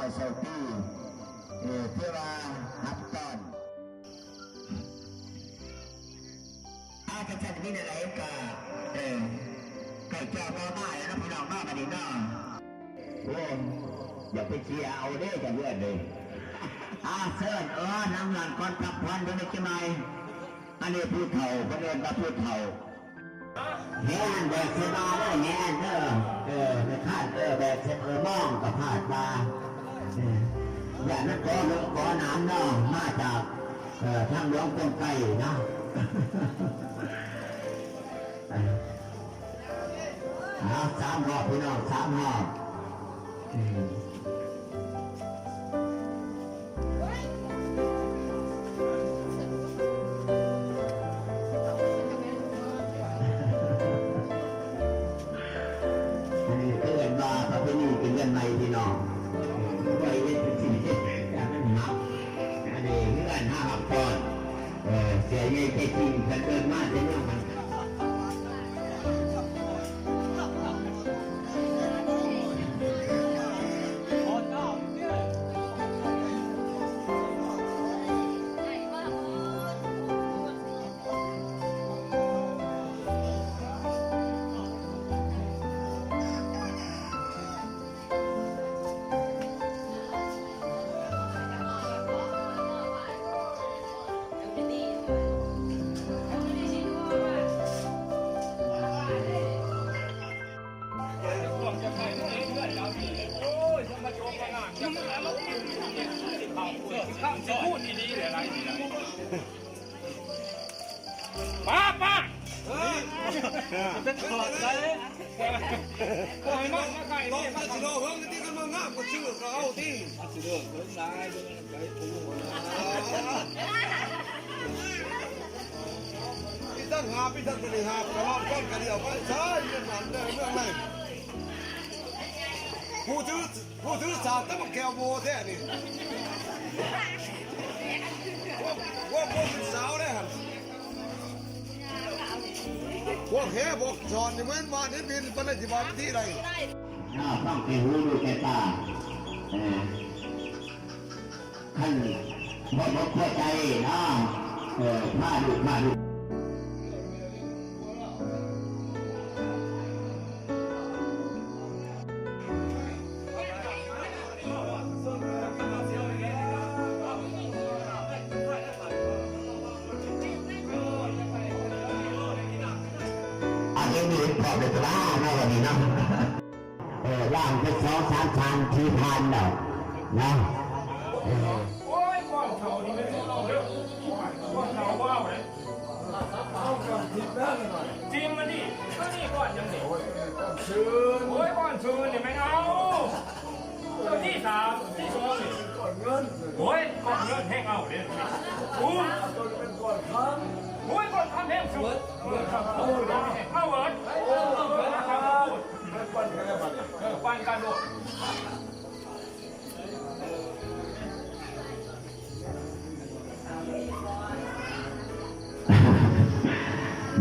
ໂຊກດີ ເອີ ຖືວ່າຮັບຕ້ອນ ອາ ກະຊັ້ນມີແນວໃດກະ ເອີ ໃກ້ຈອມາແລ້ວເນາະ ພີ່ນ້ອງເນາະ ບັດນີ້ເນາະ. ໂອ້ຍ ຢ່າໄປເຊຍເອົາເດ້ ຈະເລື່ອນເດ້. ອາ ເຊີນ ເອີ ນັ່ງຫຼັງກ່ອນ ພັກຜ່ອນເບິ່ງຈັກໜ່ອຍ. ອັນນີ້ຜູ້ເຖົ້າ ເພິ່ນເອີ້ນວ່າຜູ້ເຖົ້າ. ແມ່ນ ແບກເສມາເດີ ແມ່ນເດີ ເອີ ແມ່ນພາດເດີ ແບກເສມາ ເອີ ມອງກໍພາດວ່າ ເອີ ຢ້ານມັນກໍເນາະ ກໍໜາມເນາະ ມາຈາກ ເອີ ທາງຫຼວງກົງໄກເນາະ. ເອົາ ສາມຮອບ ພີ່ນ້ອງ ສາມຮອບ. ອືມ ອັນນີ້ເອີ້ນວ່າປະເພນີກິນເຮືອນໃໝ່ ພີ່ນ້ອງ ໄວ້ເຮັດພິທີ ອັນນີ້ເຮືອນຫ້າຮັບຕອນ ເອີ ເສຍໃຫຍ່ແທ້ຈິງ ເພິ່ນເອີ້ນມາແຕ່ເມືອງ ປ້າ ປ້າ ເອີ ເປັນຂອດໃດ ບໍ່ໃຫ້ມັນມາໃກ້ ບອກມາຊິລໍເຮີງ ທີ່ຄັນມາງາມກໍຊື້ກໍເອົາຕິ ຊິເດີນເຖິງຫຼາຍ ໄປປູ ອີ່ຕັ້ງຫາບ ອີ່ຕັ້ງກະໄດ້ຫາບ ກະລອດກ້ອນກະດຽວໄປ ໃຊ້ເງິນນັ້ນໄດ້ເມືອງໃດ ຜູ້ຖື ຜູ້ຖືສາກ ແຕ່ບັກແກ້ວໂບແທ້ນີ້ ພວກ ພວກ ພວກເປັນສາວເດ້ຫັ້ນ ພວກແຮ່ ພວກສອນນີ້ແມ່ນວ່ານີ້ບິນປານໃດ ຊິວ່າວິທີໃດ ເນາະ ຟັງແຕ່ຫູ ຮູ້ແຕ່ຕາ ເອີ ຄັນບໍ່ສົມພໍໃຈເນາະ ເອີ ພາລູກ ພາລູກ ອັນນີ້ມີຄວາມເມດຕາເນາະ ວັນນີ້ເນາະ ເອີ ວ່າງເປັນສອງສາມທ່ານທີ່ຜ່ານແລ້ວເນາະ ເອີ ໂອ້ຍ ກ່ອນເຂົານີ້ແມ່ນເວົ້າເດີ້ ກ່ອນເຂົາບໍ່ເອົາເດ້ ຈິງມັນນີ້ ອັນນີ້ກ່ອນຫຍັງນີ້ ໂອ້ຍ ກ່ອນຊື່ນ ໂອ້ຍ ກ່ອນຊື່ນນີ້ແມ່ນເອົາ ຕົວທີສາມ ທີສອງນີ້ ໂອ້ຍ ກ່ອນເງິນແຮງເອົາເດ້ ໂອ້ຍ ໂອ້ຍ ກ່ອນຄຳແຮງສຸດ ເອີ ເອົາເບີດ ເອີ ເອົາເບີດ ເອີ ປັ່ນກັນໂລດ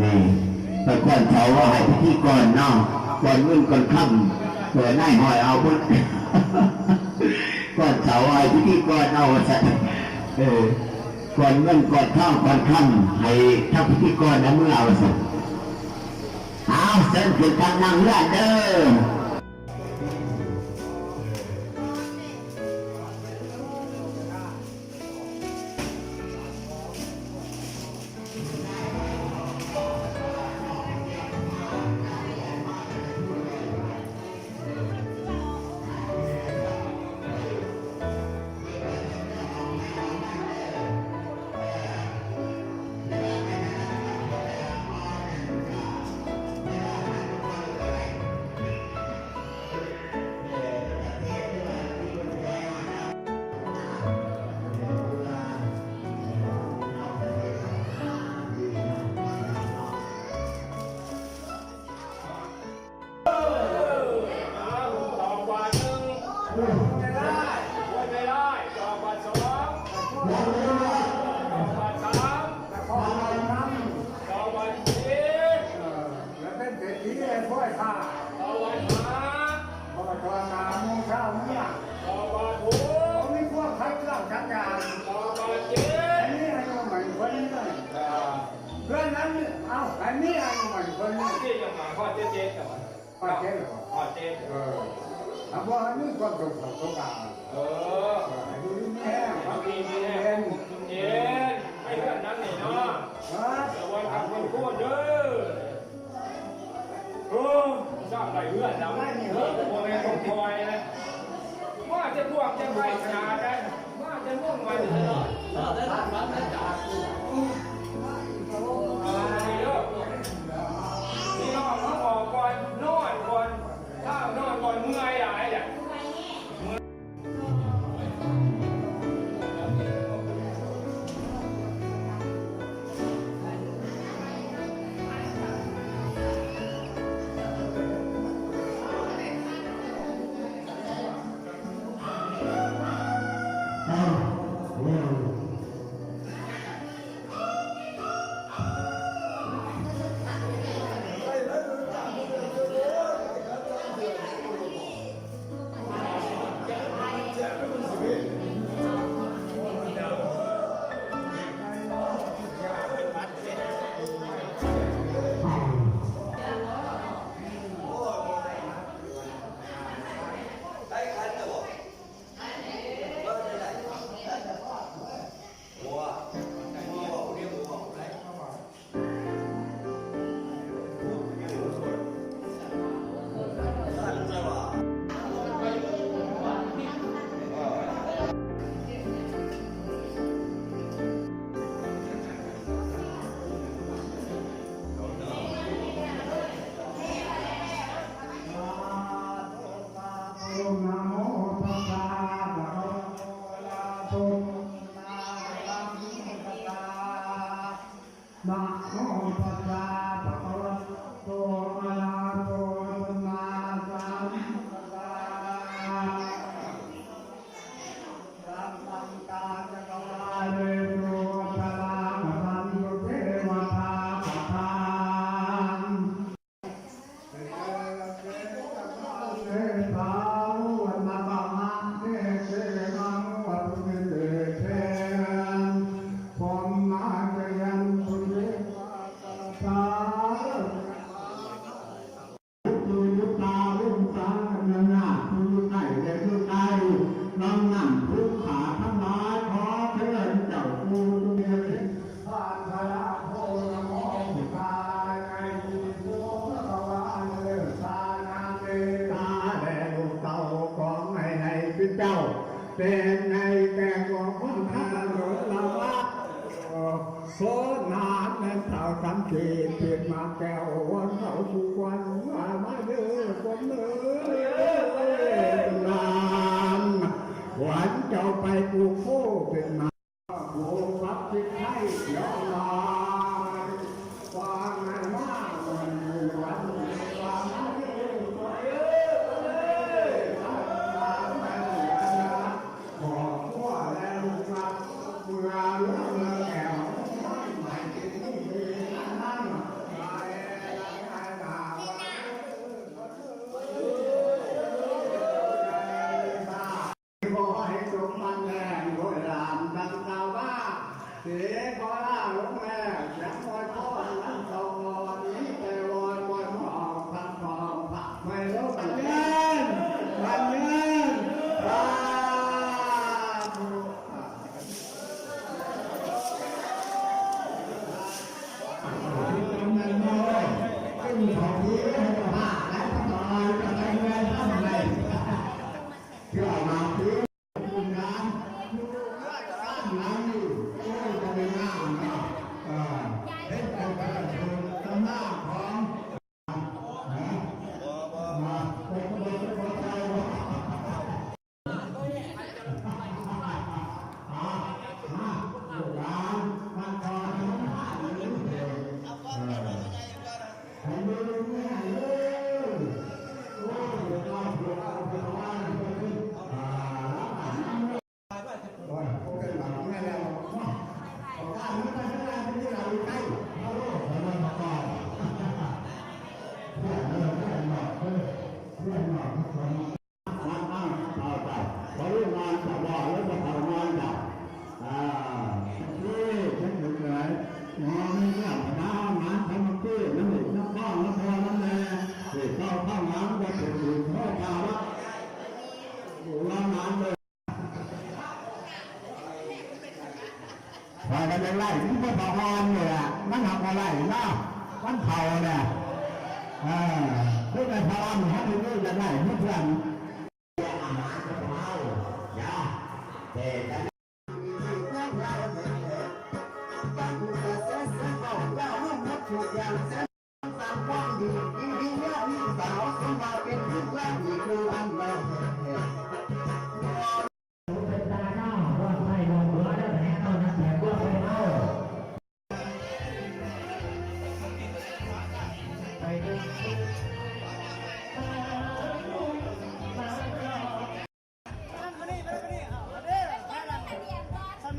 ນີ້ ໄປກ່ອນເຂົາວ່າໃຫ້ພິທີກອນເນາະ ກ່ອນເງິນກ່ອນຄຳ ເອີ ນາຍຫ້ອຍເອົາເບິດ ກ່ອນເຂົາວ່າໃຫ້ພິທີກອນເອົາວ່າຊັ້ນ ເອີ ກ່ອນເງິນກ່ອນທອງກ່ອນຄຳ ໃຫ້ທັງພິທີກອນເອົາເມືອເອົາວ່າຊັ້ນ ເອົາ ເຊີນຂຶ້ນທາງນັ່ງເຮືອນເດີ. ແລ້ວເປັນເສດຖີໃຫ້ຂ້ອຍຂ້າ ເພາະວ່າຕອນຫ້າໂມງເຊົ້າເມືອ ໂອ້ ມີພວກໄທເຄື່ອງສັນຍານ ບາດເຈັບ ອັນນີ້ອາຍຸໝັ້ນຄົນນີ້ ເພື່ອນນັ້ນ ເອົ້າ ອັນນີ້ອາຍຸໝັ້ນຄົນນີ້ ທີ່ຍັງມາຮອດເຈັດເຈັດແລ້ວ ຮອດເຈັດແລ້ວ ຮອດເຈັດ ເອີ ຖ້າບໍ່ໃຫ້ມີຄວາມສຸກຄວາມສົບາຍ ເອີ ເອີ ຢູ່ດີມີແຮງ ຢູ່ດີມີແຮງ ເຢັນ ໃນເຮືອນນັ້ນນີ້ເນາະ ລະວັງຄຳຄົນໂຄດເດີ. ໂອ້ ສ້າງໄດ້ເຮືອນແລ້ວ ບໍ່ແມ່ນຂອງຂ້ອຍນະ ມາແຕ່ພວກແຕ່ໄປຂະໜາດໃດ ມາແຕ່ເມືອງໃໝ່ຕະຫຼອດ ເອີ ໄດ້ຮັບມັນໄດ້ຈາກ ພີ່ນ້ອງເຮົາອອກກ່ອນ ນອນກ່ອນ ຖ້ານອນກ່ອນເມື່ອຍຫຼາຍແຫຼະ. ນະໂມຕັດສະ ພະຄະວະໂຕ ອະລະຫະໂຕ ສຳມາສຳພຸດທັດສະ ນະໂມຕັດສະ ພະຄະວະໂຕ ອະລະຫະໂຕ ສຳມາສຳພຸດທັດສະ ສັບພັນຕາຈັກກະວາເລສຸ ອັດຕະລາຄະຕັນຕຸ ເທວະທາຄະທາ ເສ ສາວະນະກະມະ ເນ ເສ ມັງ ວັດຖຸ ເນ ເສ ເສ ພົມມະ ຈະຍັນ ຕຸ ເທວະ ສາ ຜູ້ຢູ່ຕາລຸມສາ ອະນຸຍາດຜູ້ຢູ່ໃກ້ແລະຢູ່ໄກ ນອງນັ້ນຜູ້ຂ້າທັງຫຼາຍ ຂໍເຊີນເຈົ້າຜູ້ຢູ່ເທິງ ພາຊະລະໂພ ນະໂມພຸດທາ ໃນທີ່ສຸ ພະຄະວາ ເລີສານາເມຕາ ແລະລູກເຕົ້າ ຂໍໃຫ້ໃຫ້ເປັນເຈົ້າ ເປັນໃຫ້ແກ່ຂອງຄົນທານໂລດລະວະ ໂສນາແມ່ນເຈົ້າສັນຕິ ເປັນມາແກ້ວວັນເຂົາສູ່ຄວັນ ມາເດີຄົນເດີ ນານ ຂວັນເຈົ້າໄປປູກໂພເປັນມາ ໂພປັກສິດໄທຍອມລາຍ ວ່າໃນມາວັນເດີວັນເດີ ວ່າມາເດີຄົນເດີ ມາເດີ ຄອບຄົວແລະລູກຫຼັານ ເມື່ອເຫຼືອເມືອແກ້ວ ໃໝ່ເປັນມີອັນນັ້ນ ຫຼາຍຫຼາຍຫຼາຍຫຼາຍ ຂໍໃຫ້ສົມຫວັງແລະລວຍຫຼານ ຂ້ອຍກໍຢາກໄດ້ ຄືພໍ່ອ່ອນນີ້ລະ ມັນຫາກບໍ່ໄດ້ເນາະ ມັນເຖົ້າແລ້ວ. ເອີ ຄືແມ່ພໍ່ອ່ອນ ເຮົາໄດ້ຢາກໄດ້ຄືກັນ.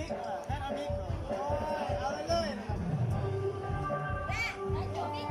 ເອົາເລີຍ ເອົາເລີຍ.